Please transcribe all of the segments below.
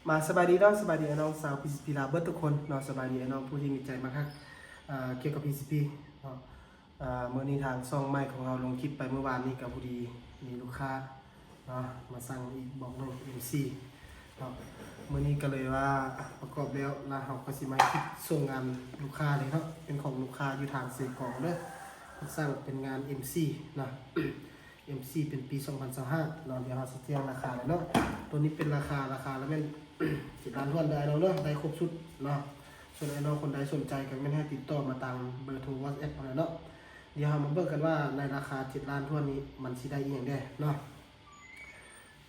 ມາສະບາຍດີເນາະ ສະບາຍດີອ້າຍນ້ອງຊາວ PCP ລາວເບິດທຸກຄົນເນາະ ສະບາຍດີອ້າຍນ້ອງຜູ້ທີ່ມີໃຈມັກຮັກ ອາ ກ່ຽວກັບ PCP ເນາະ. ອາ ມື້ນີ້ທາງຊ່ອງໃໝ່ຂອງເຮົາລົງຄລິບໄປມື້ວານນີ້ ກໍພໍດີມີລູກຄ້າເນາະ ມາສັ່ງອີກບລັອກໜຶ່ງ ເອັມສີ່ ເນາະ. ມື້ນີ້ກໍເລີຍວ່າປະກອບແລ້ວ ລະເຮົາກໍຊິມາເຮັດສົ່ງງານລູກຄ້າເລີຍເນາະ ເປັນຂອງລູກຄ້າຢູ່ທາງເຊກອງເດີ ເພິ່ນສັ່ງເປັນງານ ເອັມສີ່ ເນາະ. ເອັມສີ່ ເປັນປີສອງພັນຊາວຫ້າເນາະ. ດຽວເຮົາຊິແຈ້ງລາຄາເລີຍເນາະ. ໂຕນີ້ເປັນລາຄາ ລາຄາລະແມ່ນ ເຈັດລ້ານຖ້ວນເດີອ້າຍນ້ອງເດີ ໄດ້ຄົບຊຸດເນາະ. ສ່ວນອ້າຍນ້ອງຄົນໃດສົນໃຈກໍແມ່ນໃຫ້ຕິດຕໍ່ມາທາງເບີໂທ WhatsApp ເຮົາເລີຍເນາະ. ດຽວເຮົາມາເບິ່ງກັນວ່າໃນລາຄາເຈັດລ້ານຖ້ວນນີ້ ມັນຊິໄດ້ອີ່ຫຍັງແດ່ເນາະ.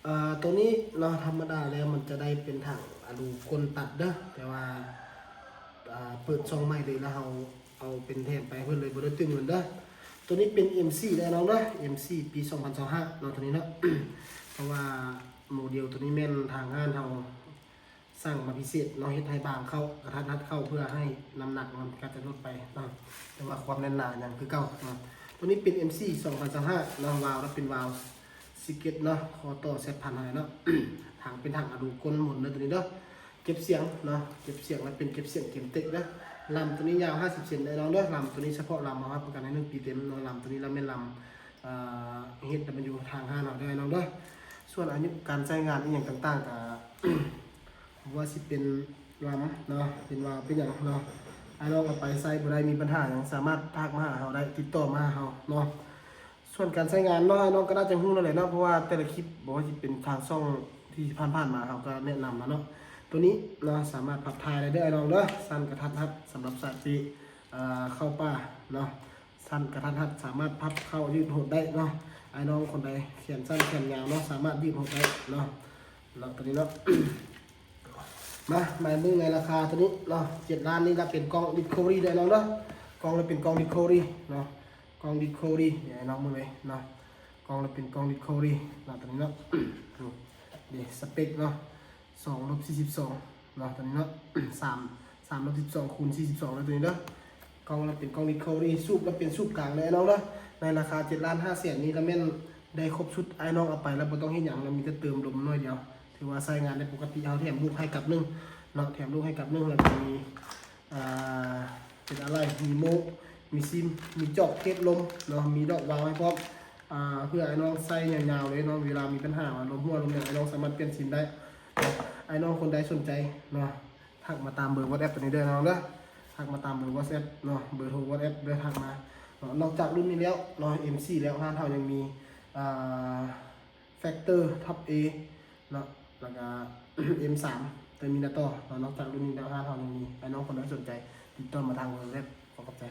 ເອີ ໂຕນີ້ເນາະ ທຳມະດາແລ້ວມັນຈະໄດ້ເປັນຖັງອາລູກົ້ນຕັດເດີ ແຕ່ວ່າ ເອີ ເປີດຊ່ອງໃໝ່ເລີຍ ລະເຮົາ ເອົາເປັນແຖມໄປເພິ່ນເລີຍ ບໍ່ໄດ້ຕື່ມເງິນເດີ. ໂຕນີ້ເປັນ ເອັມສີ່ ເດີອ້າຍນ້ອງເດີ ເອັມສີ່ ປີສອງພັນຊາວຫ້າເນາະ ໂຕນີ້ເນາະ. ເພາະວ່າໂມເດວໂຕນີ້ແມ່ນທາງຮ້ານເຮົາສັ່ງມາພິເສດເນາະ ເຮັດໃຫ້ບາງເຂົ້າ ກະທັດຮັດເຂົ້າ ເພື່ອໃຫ້ນ້ຳໜັກມັນກໍຈະຫຼຸດໄປເນາະ ແຕ່ວ່າຄວາມແໜ້ນໜາຍັງຄືເກົ່າເນາະ. ໂຕນີ້ເປັນ ເອັມສີ່ ສອງພັນຊາວຫ້າເນາະ. ວາວລະເປັນວາວ ຊິເກັດເນາະ ຂໍ້ຕໍ່ແຊັດພັນເຮົາເນາະ. ຖັງເປັນຖັງອາລູກົ້ນໝຸນເດີ ໂຕນີ້ເດີ ເກັບສຽງເນາະ ເກັບສຽງລະເປັນເກັບສຽງເກມເຕັກເດີ. ລຳໂຕນີ້ຍາວຫ້າສິບເຊັນເດີອ້າຍນ້ອງເດີ. ລຳໂຕນີ້ສະເພາະລຳເຮົາຮັບປະກັນໃຫ້ໜຶ່ງປີເຕັມເນາະ. ລຳໂຕນີ້ລະແມ່ນລຳ ເອີ ເຮັດນຳຢູ່ທາງຮ້ານເຮົາເດີອ້າຍນ້ອງເດີ. ສ່ວນອາຍຸການໃຊ້ງານອີ່ຫຍັງຕ່າງໆ ກະ ບໍ່ວ່າຊິເປັນລຳເນາະ ເປັນວາວ ເປັນຫຍັງເນາະ ອ້າຍນ້ອງເອົາໄປໃຊ້ບໍ່ໄດ້ ມີບັນຫາຫຍັງ ສາມາດທັກມາຫາເຮົາໄດ້ ຕິດຕໍ່ມາຫາເຮົາເນາະ. ສ່ວນການໃຊ້ງານເນາະ ອ້າຍນ້ອງກໍໜ້າຈະຮູ້ແລ້ວແຫຼະເນາະ ເພາະວ່າແຕ່ລະຄລິບ ບໍ່ວ່າຊິເປັນທາງຊ່ອງທີ່ຜ່ານໆມາ ເຮົາກໍແນະນຳແລ້ວເນາະ. ໂຕນີ້ເນາະ ສາມາດພັບຖ່າຍໄດ້ເດີອ້າຍນ້ອງເດີ. ສັ້ນກະທັດຮັດ ສຳລັບສາຍເປ ເອີ ເຂົ້າປ່າເນາະ. ສັ້ນກະທັດຮັດ ສາມາດພັບເຂົ້າຢືດຫົດໄດ້ເນາະ. ອ້າຍນ້ອງຄົນໃດແຂນສັ້ນແຂນຍາວເນາະ ສາມາດຢືດຫົດໄດ້ເນາະ ເນາະ ໂຕນີ້ເນາະ. ມາ ມາເບິ່ງໃນລາຄາໂຕນີ້ເນາະ ເຈັດລ້ານນີ້ລະເປັນກ່ອງ Discovery ເດີອ້າຍນ້ອງເດີ. ກ່ອງລະເປັນກ່ອງ Discovery ເນາະ ກ່ອງ Discovery ນີ້ອ້າຍນ້ອງເບິ່ງເລີຍເນາະ. ກ່ອງລະເປັນກ່ອງ Discovery ເນາະ ໂຕນີ້ເນາະ. ນີ້ເດ ສະເປັກເນາະ ສອງລົບສີ່ສິບສອງເນາະ ໂຕນີ້ເນາະ. ສາມ ສາມລົບສິບສອງຄູນສີ່ສິບສອງເດີ ໂຕນີ້ເດີ. ກ່ອງລະເປັນກ່ອງ Discovery ສູບລະເປັນສູບກາງເດີອ້າຍນ້ອງເດີ. ໃນລາຄາເຈັດລ້ານຫ້າແສນນີ້ລະແມ່ນໄດ້ຄົບຊຸດ ອ້າຍນ້ອງເອົາໄປລະບໍ່ຕ້ອງເຮັດຫຍັງ ລະມີແຕ່ເຕີມລົມໜ້ອຍດຽວ ຖືວ່າໃຊ້ງານໄດ້ປົກກະຕິ. ເຮົາແຖມລູກໃຫ້ກັບໜຶ່ງເນາະ ແຖມລູກໃຫ້ກັບໜຶ່ງ ລະກະມີ ອ່າ ເປັນອາໄຫຼ່ ມີໂມ້ ມີຊິມ ມີຈອກເທບລົມເນາະ ມີດອກວາວໃຫ້ພ້ອມ ອ່າ ເພື່ອອ້າຍນ້ອງໃຊ້ຍາວໆເລີຍເນາະ. ເວລາມີບັນຫາວ່າລົມຮົ່ວລົມຫຍັງ ອ້າຍນ້ອງສາມາດປ່ຽນຊິມໄດ້ເນາະ. ອ້າຍນ້ອງຄົນໃດສົນໃຈເນາະ ທັກມາຕາມເບີ WhatsApp ໂຕນີ້ເດີນ້ອງເດີ. ທັກມາຕາມເບີ WhatsApp ເນາະ ເບີໂທ WhatsApp ເດີ ທັກມາເນາະ. ນອກຈາກລຸ້ນນີ້ແລ້ວເນາະ ເອັມສີ່ ແລ້ວ ຮ້ານເຮົາຍັງມີ ອ່າ Factor Top A ເນາະ ແລ້ວກະ ເອັມສາມ Terminator ເນາະ. ນອກຈາກລຸ້ນນີ້ແລ້ວ ຮ້ານເຮົາຍັງມີ ອ້າຍນ້ອງຄົນໃດສົນໃຈ ຕິດຕໍ່ມາທາງ WhatsApp. ຂໍຂອບໃຈ.